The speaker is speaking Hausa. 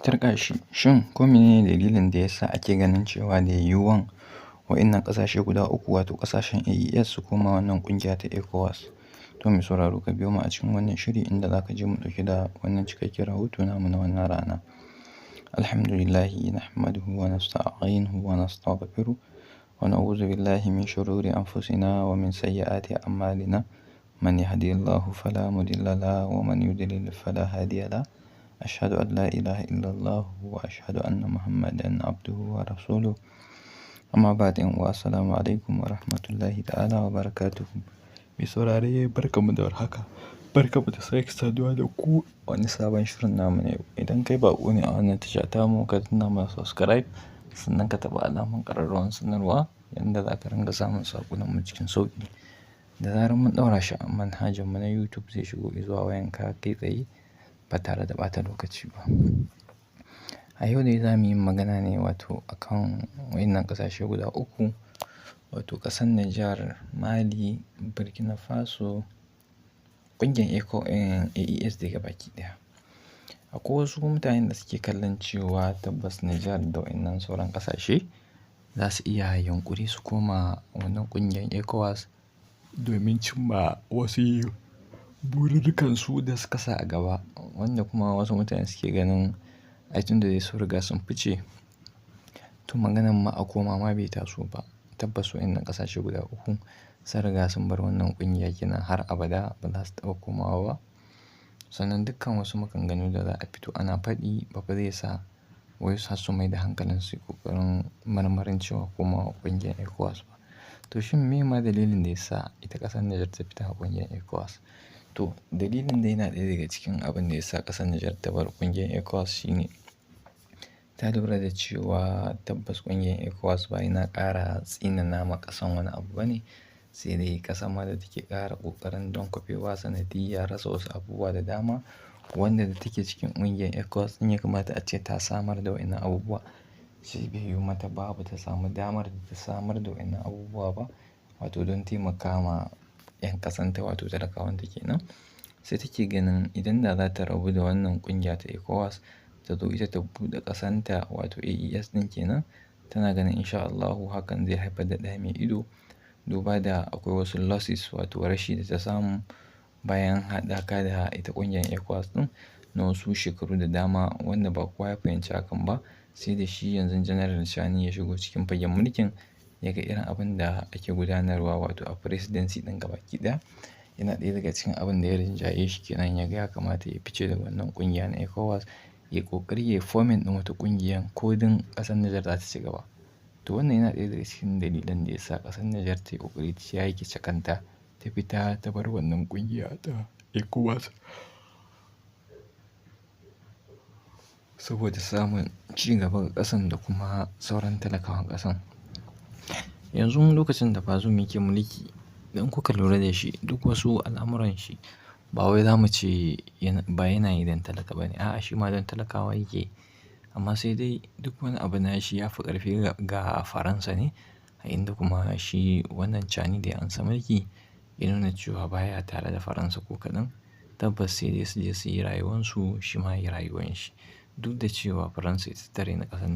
Turƙashi, shin ko mene ne dalilin da ya sa ake ganin cewa da yiwuwan waɗannan ƙasashe guda uku, wato ƙasashen AES, su koma wannan ƙungiya ta ECOWAS? To mai sauraro, ka biyo mu a cikin wannan shiri inda za ka ji mu ɗauke da wannan cikakken rahoto namu na wannan rana. Alhamdulillahi nahmaduhu wa nasta'inuhu wa nastaghfiruh wa na'udzu billahi min shururi anfusina wa min sayyiati a'malina. Man yahdihillahu fala mudilla lahu wa man yudlil fala hadiya lahu. Ashhadu an la ilaha illallah wa ashhadu anna Muhammadan abduhu wa rasuluhu. Amma ba'd, yan uwa, assalamu alaikum wa rahmatullahi ta'ala wa barakatuhu. Mai saurare, barkanmu da warhaka. Barkanmu da sake saduwa da ku wani sabon shirin namu na yau. Idan kai baƙo ne a wannan tasha tamu, ka danna mana subscribe, sannan ka taɓa alamar ƙararrawar sanarwa yanda za ka ringa samun saƙonninmu cikin sauƙi. Da zarar mun ɗaura shi a manhajarmu na YouTube, zai shigo zuwa wayanka kai tsaye ba tare da ɓata lokaci ba. A yau dai za mu yi magana ne wato akan waɗannan ƙasashe guda uku, wato ƙasar Nijar, Mali, Burkina Faso, ƙungiyar AES dai gabaki ɗaya. Akwai wasu mutanen da suke kallon cewa tabbas Nijar da waɗannan sauran ƙasashe za su iya yunƙuri su koma wannan ƙungiyar ECOWAS domin cimma wasu burirrikansu da suka sa a gaba, wanda kuma wasu mutane suke ganin ai tun da dai sun riga sun fice, to maganan ma a koma ma bai taso ba. Tabbas waɗannan ƙasashe guda uku sun riga sun bar wannan ƙungiya kenan, har abada ba za su taɓa komawa ba. Sannan dukkan wasu maganganu da za a fito ana faɗi ba fa zai sa wai har su mai da hankalin su ƙoƙarin marmarin cewa komawa ƙungiyar ECOWAS ba. To shin me ma dalilin da ya sa ita ƙasar Nijar ta fita a ƙungiyar ECOWAS? To dalilin dai yana ɗaya daga cikin abin da ya sa ƙasar Nijar ta bar ƙungiyar ECOWAS shine ta lura da cewa tabbas ƙungiyar ECOWAS ba yana ƙara tsinana ma ƙasan wani abu bane, sai dai ƙasar ma da take ƙara ƙoƙarin donƙwafewa sanadiyyar rasa wasu abubuwa da dama wanda da take cikin ƙungiyar ECOWAS ɗin ya kamata ace ta samar da waɗannan abubuwa. Sai bai yiwu mata ba, ba ta samu damar da ta samar da waɗannan abubuwa ba, wato don taimaka ma 'yan ƙasanta, wato talakawanta kenan. Sai take ganin idan da za ta rabu da wannan ƙungiya ta ECOWAS, ta zo ita ta buɗe ƙasanta, wato AES ɗin kenan, tana ganin in sha Allahu hakan zai haifar da ɗa mai ido, duba da akwai wasu losses, wato rashi da ta samu bayan haɗaka da ita ƙungiyar ECOWAS ɗin na wasu shekaru da dama, wanda ba kowa ya fahimci hakan ba sai da shi yanzu General Tchiani ya shigo cikin fagen mulkin, ya ga irin abin da ake gudanarwa, wato a presidency ɗin gabaki ɗaya. Yana ɗaya daga cikin abin da ya rinjaye shi kenan, ya ga ya kamata ya fice daga wannan ƙungiya na ECOWAS, ya ƙoƙari ya forming ɗin wata ƙungiyar ko don ƙasar Nijar za ta ci gaba. To wannan yana ɗaya daga cikin dalilan da ya sa ƙasar Nijar ta yi ƙoƙari ta yakice kanta, ta fita ta bar wannan ƙungiya ta ECOWAS saboda samun ci gaba ga ƙasan da kuma sauran talakawan ƙasan. Yanzu lokacin da Bazoum yake mulki, idan kuka lura da shi, duk wasu al'amuran shi ba wai za mu ce ba yana yi don talaka ba ne. A'a, shi ma don talakawa yake. Amma sai dai duk wani abu na shi ya fi ƙarfi ga Faransa ne, a inda kuma shi wannan Tchiani da ya amsa mulki ya nuna cewa baya tare da Faransa ko kaɗan. Tabbas sai dai su je su yi rayuwansu, shi ma ya yi rayuwan shi. Duk da cewa Faransa ita ta raini ƙasar.